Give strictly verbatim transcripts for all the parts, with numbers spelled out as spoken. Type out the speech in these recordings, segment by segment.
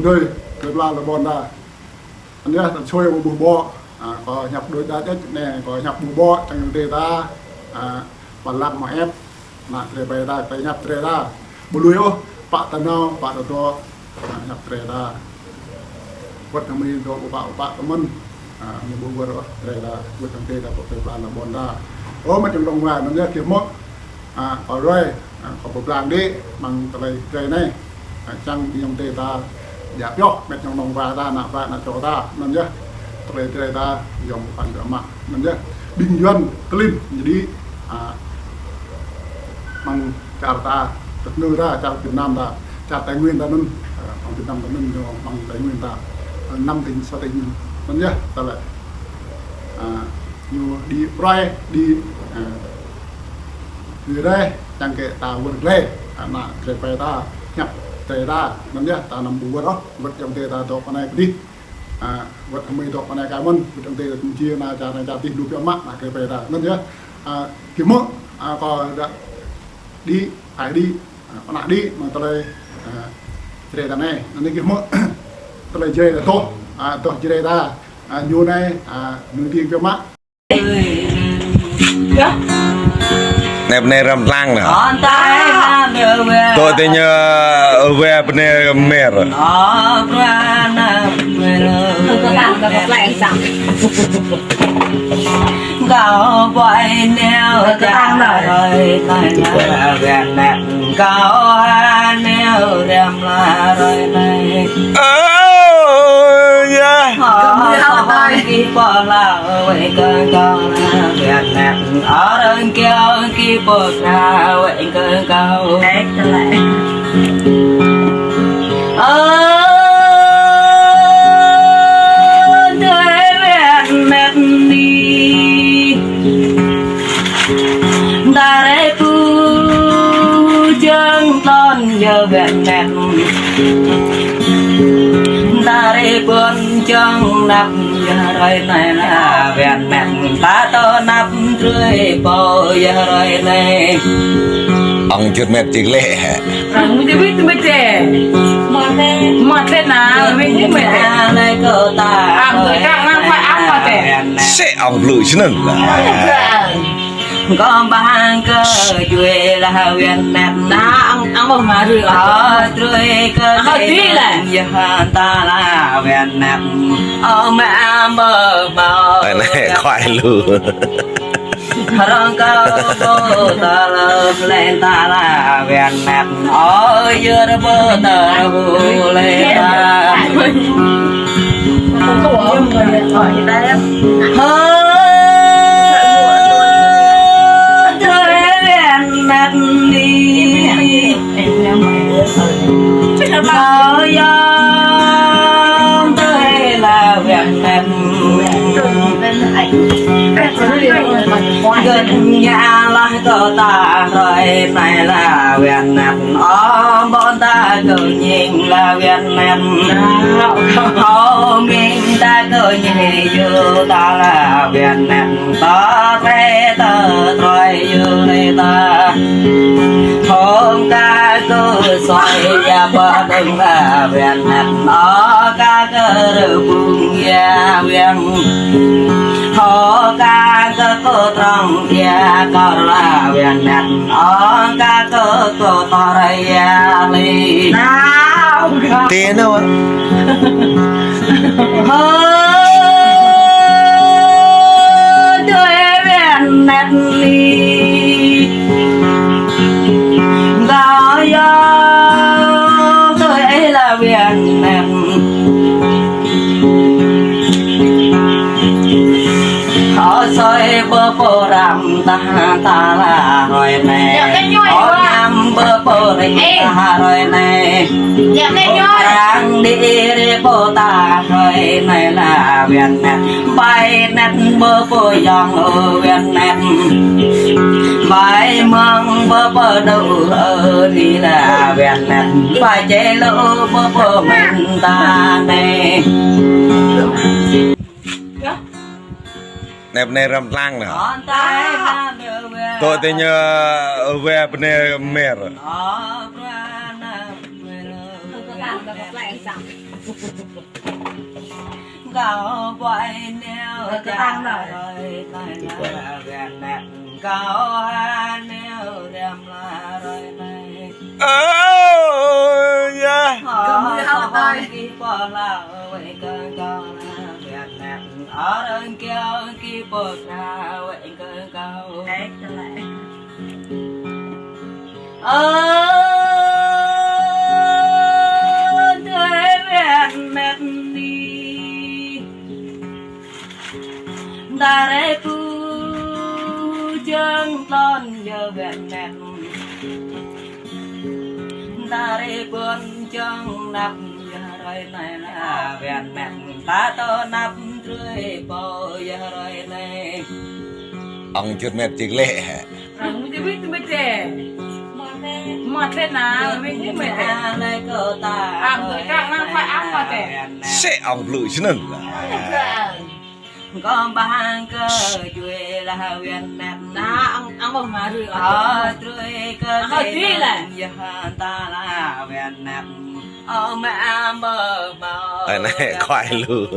Dơi, kơ pla lơ ƀôn ta. Anŭn yơh, ta sui ƀu ƀuh ƀô̆. A, kâo hiăp đôč đa čĕč anai, kâo hiăp ƀuh ƀô̆, čang ayŏng adơi ta. A, pla lăng mă ĕp. Ană čơđai ƀai ta, ta hiăp čơđai ta. Ƀu lui ôh, pă ta nao, pă ta dŏ. A, hiăp čơđai ta. Wơ̆t kơ mơi dŏ pơpă pơpă tơmơ̆n. A, mơi ƀu wơr ôh čơđai ta. Wơ̆t kơ mơi dŏ pơpă pla lơ ƀôn ta. Ơ, mĕt ayŏng dŏng wa, anŭn yơh kơ mơi. A, kâo ruai, a, kâo pơblang đĭ, mơ̆ng tơlơi čơđai anai. A, čang ayŏng adơi ta, djă pioh, mĕt ayŏng dŏng wa ta, ană wa, ană čô ta, anŭn yơh. Tơlơi čơđai ta, yŏng păn djă mă, anŭn yơh. Ƀing Yuan klin, jadi, a, mơ̆ng čar ta, tơknư ta, čar Việt Nam ta, čar Tây Nguyên ta anŭn, a, mơ̆ng Việt Nam ta anŭn, ñu mơ̆ng Tây Nguyên ta, a, năm tỉnh, sáu tỉnh, anŭn yơh, tơlơi. A, ñu đĭ prai, đĭ, a, Hơdai, čang kơ ta wơr glai, ană čơđai ƀai ta, hiăp čơđai ta, anŭn yơh, ta anăm ƀu wơr ôh, wơ̆t ayŏng adơi ta dŏ pơ anai pơ adih. A, wơ̆t kơ mơi dŏ pơ anai kơ mơ̆n, wơ̆t ayŏng adơi ta či nao čar anai čar adih lu pioh mă, ană čơđai ƀai ta, anŭn yơh. A, kơ mơi, a, kâo đa đĭ, ai đĭ, a, pơ anai đĭ, mơ̆ng tơlơi, a, čơđai ta anai, anŭn yơh kơ mơi, tơlơi čơđai ta dŏ, a, dŏ čơđai ta, a, ñu anai, a, nơ̆ng ding pioh mă. Anai bơnai răm tlang nă. Tŏ tơ ñu, ơ, wai bơnai mer. Kâo ƀuh nao kơ tang nă. Kâo hơnăl răm la hrơi anai. Ơ, yơh. Hơnăl kơ pô la wai kơ kâo la hơnăl. Arăng kiăng kơ pô la wai kơ kâo. Ơ, tơlơi hơnăl anai. Ta rai pơjing tlôn yơh wai anăp. Ta rai pơjing anăp yơh hrơi anai la wai anăp. Ta tŏ anăp drơi pô yơh hrơi anai. Ong jut met jik lĕ. Ang jut met met. Mơ̆ lĕ. Mơ̆ lĕ na, met jik met. Anai kơ ta. Ang jut met ang mơ̆ lĕ. Sĕ ong blŭ čơnơ̆ng. Kâo ƀang kơ jui la wai anăp. Na, ang, ang mơ̆ mă rư. Ơ, drơi kơ ang hơdip lĕ. Yơh ta la wai anăp. Ơ, mă mă mă. Anai, khuai lu. Răng kâo pô tơlơi lĕ ta la wai anăp. Ơ, yơh pô tơlơi lĕ ta. Hơ, tơlơi wai anăp anai. Kâo yơh tơlơi la wai anăp. Gơ̆n ngă lah kơ ta hrơi anai la wai anăp. Ơ, ƀôn ta kơ ñing la wai anăp. Ơ, mĭn ta kơ ñing yơh ta la wai anăp. Ta rai ta trơi yơh lĕ ta. Hơ̆ng ka kơ soi yă pơdơ̆ng la wai anăp. Ơ, ka kơ rơbung yă wai anăp. Hơ, ka kơ kơ trong yă kơ la wai anăp. Ơ, ka kơ kơ tor yă lĕ. Tê nao. Hơ, tơlơi wai anăp anai. Kâo yơh tơlơi la wai anăp. Ơ, soi pơpô răm ta ta la hrơi anai. Ơ, năm pơpô răm ta hrơi anai. Arăng đĭ rai pô ta hrơi anai la wai anăp. Pai anăp pơpô yŏng ơ wai anăp. Pai mơ̆ng pơpô đu ơ ni la wai anăp. Pai čê lu pơpô mơ̆n ta anai. Anai bơnai răm tlang nă. Tŏ tơ ñu, ơ, wai bơnai mer. Kâo pơblang kơ pla sang. Kâo ƀuăi neo kơtang đơi. Kâo ha neo rem la rơi nai. Ơ, ya. Kâo mui hao tai. Kâo ƀuăi kơ kâo la Việt Nam. Arăng kiao ki pơk na wek kơ kâo. Ơ, tơi Việt Nam ni. Đa rê pu jăng tlôn yơ Việt Nam. Đa rê ƀôn jăng năp yơ rơi nai la Việt Nam. Ta tơ năp drơi pô yơ rơi nai. Ong jut met jik leh. Ang mui tui mui tui mui tui. Mui tui na, mui tui mui tui. Ang tui kak nang kuai ang mui tui. Sĕ ong blŭ jơnăn. Kâo ƀang kơ jui la Việt Nam. Na, ang, ang ƀuh maru. Ơ, drơi kơ ang hơti la. Yơ ta la Việt Nam. Ơ, mă am ƀơ mâo. Ơ, nai, kuai lu.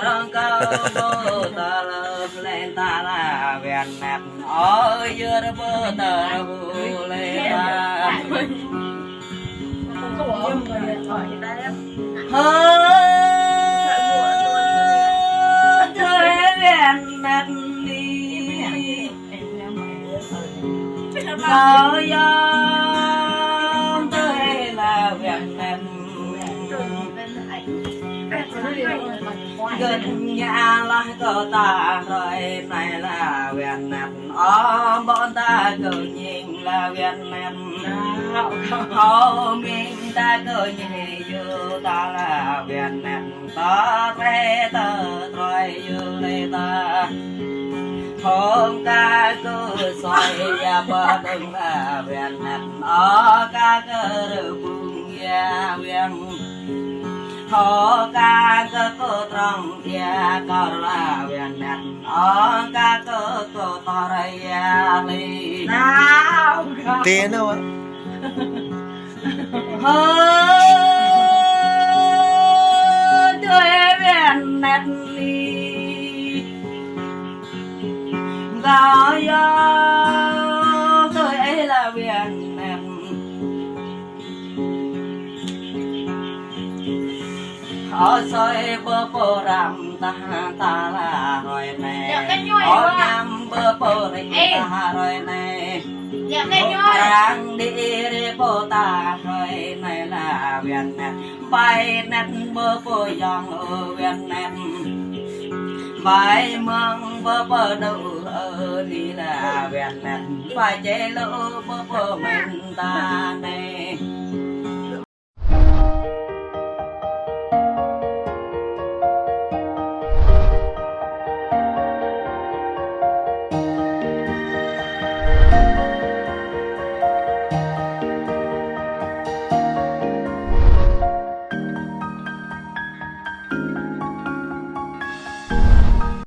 Rong kâo ƀu tơlơi lĕ ta la Việt Nam. Ơ, yơ ƀu tơlơi lĕ ta. Hơ, tơi Việt Nam ni. Kâo yơh tơi la Việt Nam. Gơ̆t ña lah kơ ta rơi nai la Việt Nam. Ơ, ƀôn ta kơ ñing la Việt Nam. Ơ, ming ta kơ ñing yơ ta la Việt Nam. Ta rê ta trơi yơ lê ta. Hôm ka kơ soi ya ba đơng la Việt Nam. Ơ ka kơ rơ bung ya Việt. Hơ ka kơ kơ trong ya kơ la Việt Nam. Ơ ka kơ kơ tor ya lê. Tê nơ. Hơ, tơi Việt Nam ni. Kâo yơh tơi la Việt Nam. Ơ soi ƀơ pô ram ta ta la rơi nai. Ơ ñam ƀơ pô rĭ ta rơi nai. Ơ prang đĭ rĭ pô ta rơi nai la Việt Nam. Pai năn ƀơ pô yong ơ Việt Nam. Pai mơng ƀơ pô đu ơ ni la Việt Nam. Pai čê lu ƀơ pô mĕn ta.